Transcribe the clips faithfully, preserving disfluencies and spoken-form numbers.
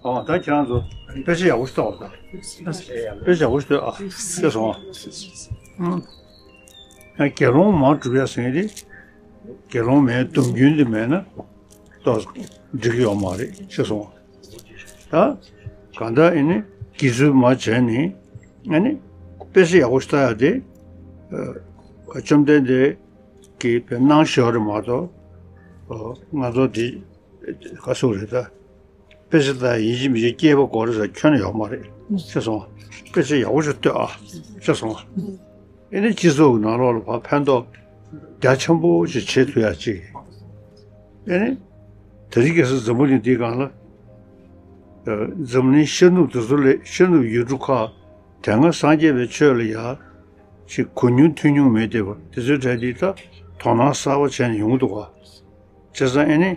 ཨ་ད་ཁྱེད་རང་ཚོ་དཔེ་ཆ་ཡག་པོ་ཞིག་ལྟ་བ་དང་། དཔེ་ཆ་ཡག་པོ་ཞིག་ལྟོས་ཨ། ཤེས་སོང་ཨ། ཨང་། ཡང་དགེ་སློང་མ་གྲུབ་ཡ་ཟེར་མཁན་དེ་དགེ་སློང་མའི་སྡོམ་རྒྱུན་དེ་མེད་ན་ཏོག་འགྲིག་གི་ཡོད་མ་རེད། ཤེས་སོང་ཨ། ད་གང་ལྟར་ཨེ་ནི་དགེ་ཚུལ་མ་བྱས་ནས་ཨེ་ནི་དཔེ་ཆ་ཡག་པོ་ཞིག་ལྟ་ཡ་དེ་ཨ་བཅོམ་ལྡན་འདས་ཀྱིས་དཔེ་གནང་བཞག་རེད་མ་གཏོགས། ཨ་ང་ཚོ་འདི་ག་ཟེར་རེད་ད། དཔེ་ཆ་ལྟ་ཡིན་གཅིག་མིན་གཅིག་སྐྱེས་པ་དགོས་རེད་ཟེར་ཁྱོན་ནས་ཡོད་མ་རེད། ཤེས་སོང་ཨ། དཔེ་ཆ་ཡག་པོ་ཞིག་ལྟོས་ཨ། ཤེས་སོང་ཨ། ཨེ་ནི་སྤྱི་ཚོགས་ཀྱི་ནང་ལོགས་ལ་ཕར་ཕན་ཐོགས་རྒྱ་ཆེན་པོ་ཞིག་བྱེད་ཐུབ་ཡ་གཅིག་ཨེ་ནི་དེ་རིང་ཁ་སང་འཛམ་བུ་གླིང་འདིའི་སྒང་ལ་ཨ་འཛམ་གླིང་ཤར་ནུབ་དེ་ཚོ་ལས་ཤར་ནུབ་ཡུལ་གྲུ་ཁག་དེ་སྔ་སངས་རྒྱས་པའི་ཆོས་ལ་ཡ་ཅིག་གོ་མྱོང་ཐོས་མྱོང་མེད་བསྡད་པ་དེ་ཚོའི་གྲས་འདི་ད་དོ་སྣང་གསར་པ་བྱས་ནས་ཡོང་གི་འདུག་ག་བྱས་ཙང་ཨེ་ནི་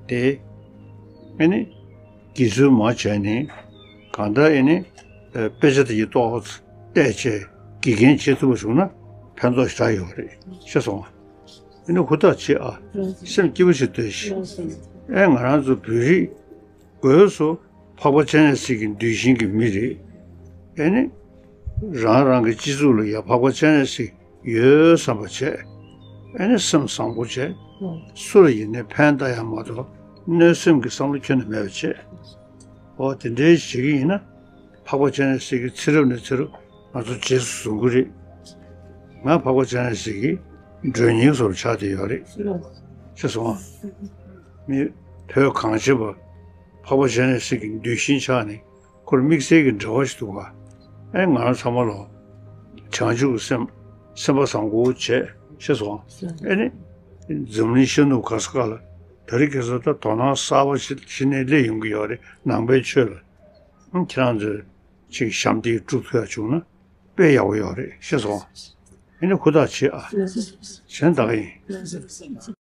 དེ་ཨེ་ནི་དགེ་ཚུལ་མ་བྱས་ནས་གང་ལྟར་ཨེ་ནི་ཨ་དཔེ་ཆ་དེ་ཡི་ཏོག་བལྟས་བྱས་དགེ་རྒན་བྱེད་ཐུབ་པ་བྱུང་ན་ཕན་ཐོགས་ཞེ་དྲག་ཡོད་རེད། ཤེས་སོང་ཨ། ཨེ་ནི་ཧུར་ཐག་བྱེད་ཨ། སེམས་སྐྱིད་པོ་ཞིག་སྡོད་ཤིག་ཨེ་ང་རང་ཚོ་བོད་རིགས་སྒོས་སུ་འཕགས་པ་སྤྱན་རས་གཟིགས་ཀྱི་གདུལ་ཞིང་གི་མི་རེད། ཨེ་ནི་རང་རང་གི་སྤྱི་ཚོགས་ལ་ཡ་འཕགས་པ་སྤྱན་རས་གཟིགས་ཡོད་བསམ་པ་བྱས། ཨེ་ནི་སེམས་བཟང་པོ་བྱས། སུ་ལ་ཡིན་ནའི་ཕན་བཏགས་ཡ་མ་གཏོགས་གནོད་སེམས་ཀྱི་བསམ་བློ་ཁྱོན་ནས་མེད་པ་བྱས། འོ་དེ་འདྲའི་བྱེད་ཀྱི་ཡིན་ན་འཕགས་པ་སྤྱན་རས་གཟིགས་ཀྱིས་ཚེ་རབས་ནས་ཚེ་རབས་ང་ཚོ་རྗེས་སུ་བཟུང་གི་རེད། ང་འཕགས་པ་སྤྱན་རས་གཟིགས་ཀྱི་མགྲོན་གཉེར་བཟོ་འདྲ་ཆགས་བསྡད་ཡོད་རེད། ཤེས་སོང་ཨ། མི་བོད་གངས་ཅན་པ་འཕགས་པ་སྤྱན་རས་གཟིགས་ཀྱི་གདུལ་ཞིང་ཆགས་ནས་ཁོར་དམིགས་བསལ་གྱི་འབྲེལ་བ་ཞིག་འདུག་ག་ཨེ་ང་རང་ཚང་མ་ལོ་བྱང་ཆུབ་ཀྱི་སེམས་སེམས་པ་བཟང་པོ་བྱས། ཤེས་སོང་ཨ། ཨེ་ནི་འཛམ་གླིང་ཤར་ནུབ་ག་ས་ག་ལ་དེ་རིང་ཁ་སང་ད་དོ་སྣང་གསར་པ་ཞིག་གཞི་ནས་སླེབས་ཡོང་གི་ཡོད་རེད། ནང་པའི་ཆོས་ལ་ཨང་ཁྱེད་རང་ཚོས་ཅིག་ཞབས་འདེགས་སྒྲུབ་ཐུབ་ཡ་བྱུང་ན་དཔེ་ཡག་པོ་ཡོད་རེད། ཤེས་སོང་ཨ། ཨེ་ནི་ཧུར་ཐག་བྱེད་ཨ། གཞན་དག་ཡིན།